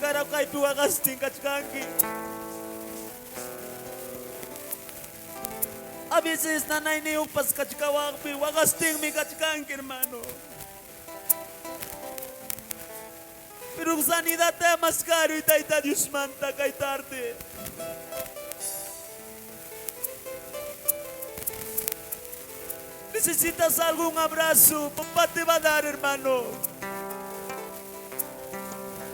Kaypi waqastin kachkanki. A veces nanayniyuqpas kachkawaqmi, waqastinmi kachkanki, hermano. Pero sanidadta maskaruy Tayta Diosmanta kay tarde. Necesitas algún abrazo, papá te va a dar, hermano.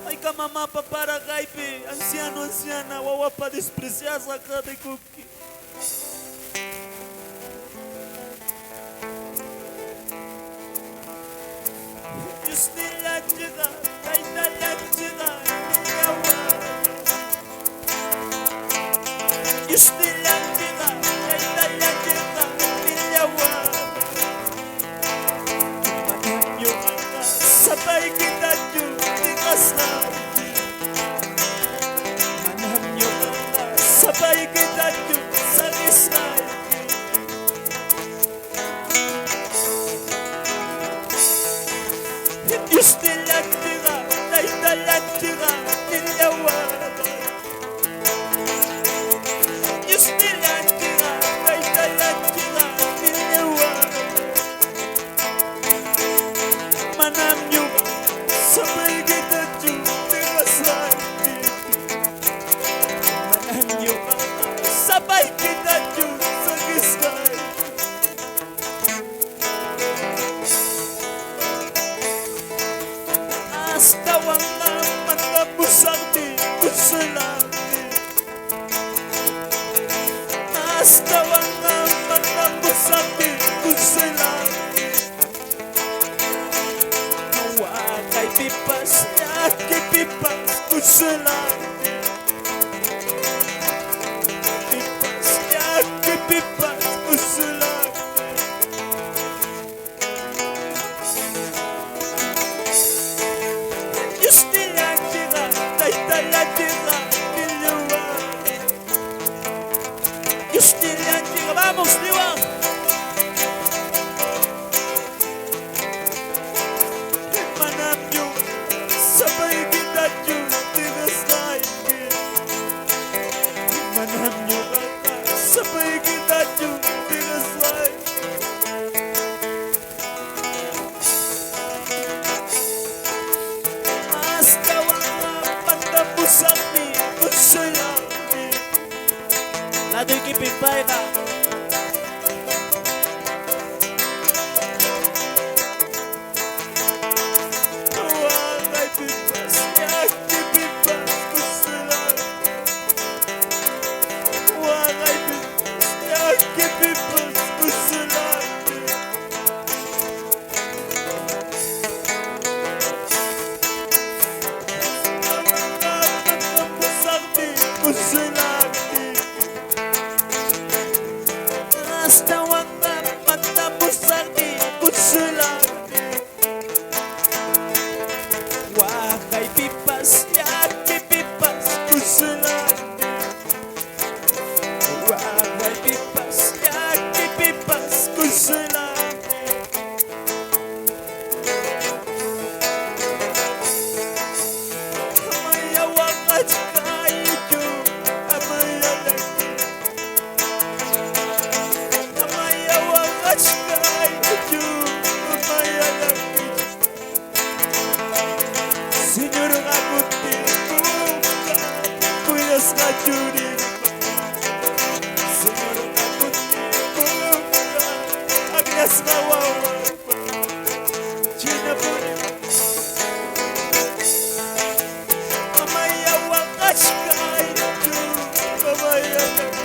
Ayka mamá, papá, kaypi, anciano, anciana, wawapa despreciasqa qatikuki. Diosnillanchikqa, Taytallanchikqa, nillawa. Diosnillanchikqa, Taytallanchikqa, nillawa. Manam ñuqaqa sapaykitachu tiqasqayki. Manam ñuqaqa sapaykitachu saqisqayki. Diosnillanchikqa, Taytallanchikqa, nillawa. Diosnillanchikqa, Taytallanchikqa, nillawa. Manam ñuqa sapaykitachu tiqasqayki. Manam ñuqaqa sapaykitachu saqisqayki. Astawanqa mandapusaqmi consuelarte. Astawanqa mandapusaqmi consuelarte. Waqaypipas llakipipas consuelarte. Pipas llakipipas consuelarte. Diosnillanchikqa, Taytallanchikqa, nillawa. Diosnillanchikqa, vamos, niwa. Manam ñuqa sapaykitachu tiqasqayki. Manam ñuqaqa sapaykitachu tiqasqayki. Astawanqa mandapusaqmi consuelarte. Laduykipi payqa. Waqaypipas llakipipas consuelarte. Waqaypipas llakipipas consuelarte. Astawanqa mandapusaqmi consuelarte. Astawanqa mandapusaqmi consuelarte. Waqaypipas llakipipas consuelarte. Waqaypipas llakipipas consuelarte. Amaya waqachkaychu, amaya llaki. Amaya waqachkaychu, amaya llakichu. Señorqa kutimunqa kuyasqa churinpa. Señorqa kutimunqa akllasqa wawanpa. Chinapuni. Amaya waqachkaychu, amaya llaki.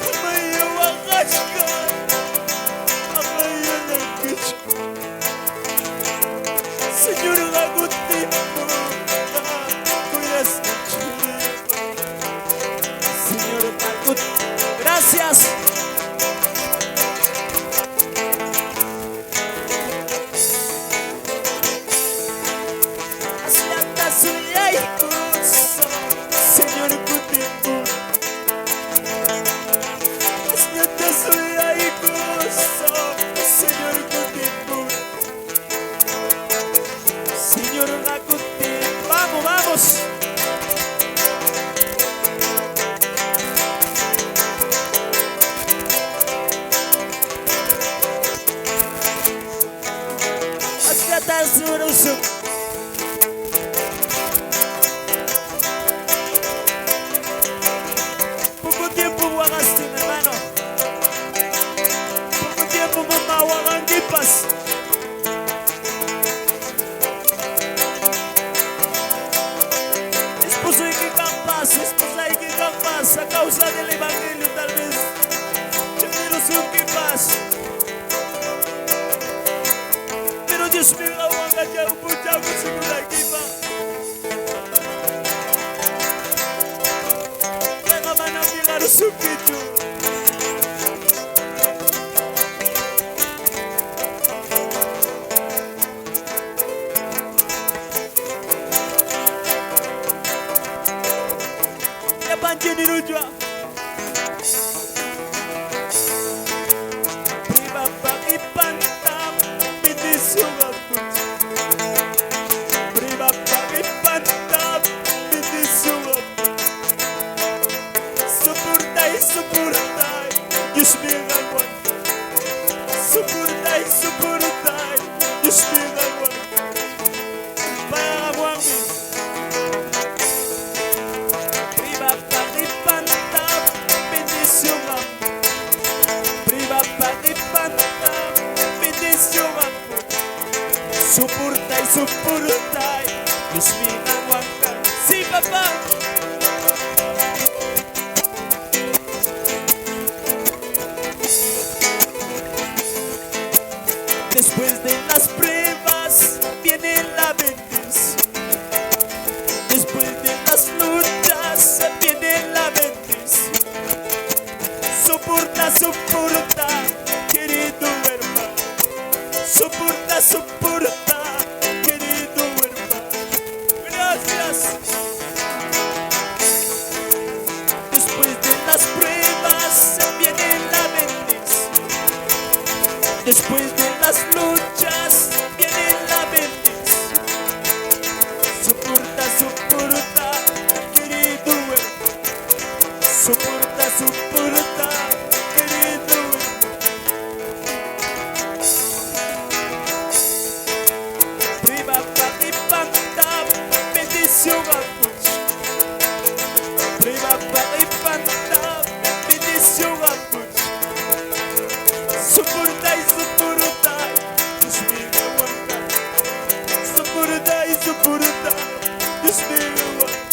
Amaya waqachkay, amaya llakichu. Señorqa kutimunqa kuyasqa churinpa. Señorqa Gracias. Asllata suyaykusun, Señor kutimun. Asllata suyaykusun, Señor kutimun. Señor Vamos, vamos. Poco tiempo waqastin, hermano. Poco tiempo, mamá, waqankipas. Esposo y que campas, esposa y que campas, a causa del evangelio tal vez. Paz. Pero Dios mío, aguanta un puchao segura equipa. Venga, van a mirar su kichu. Ya pancheni rujua. Prima pagipanta bendición a Prima pagipanta bendición. Soporta y soporta, Dios mío aguanta. Soporta y soporta, Dios mío aguanta. Para aguantar. Prima pagipanta bendición. Prima pagipanta bendición. Soporta y soporta, Dios mío aguanta. Sí, papá. Después de las pruebas viene la bendición. Después de las luchas viene la bendición. Soporta, soporta, querido hermano. Soporta, soporta, querido hermano. Gracias. Después de las pruebas viene la bendición. Después de las luchas viene la bendición. Soporta, soporta, querido hermano. Soporta, soporta, querido hermano. Prima pagipanta bendición a Prima pagipanta bendición a Soporta y soporta, Dios mío aguanta. Soporta y soporta, Dios mío aguanta.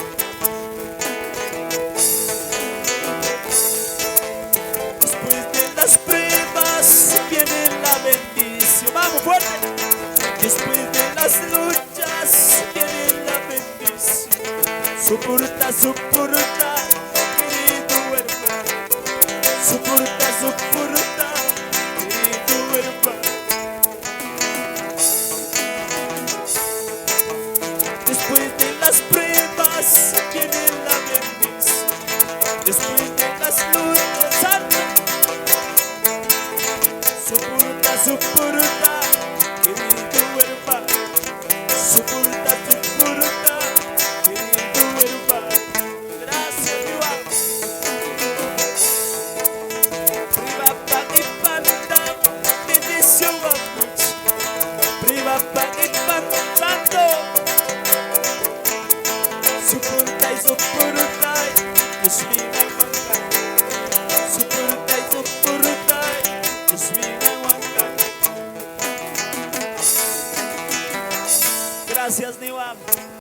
Después de las pruebas viene la bendición. Vamos fuerte. Después de las luchas viene la bendición. Soporta, soporta, querido hermano. Soporta, soporta, querido hermano. Después de las pruebas viene la bendición. Después de las luchas, santo. Soporta, soporta, querido hermano. Soporta, soporta, querido hermano. Gracias, Jehová. Prima pagipanta bendición a Prima pagipanta santo. Soporta y soporta, Dios mío aguanta. Soporta y soporta, Dios mío aguanta. Gracias, Niwa.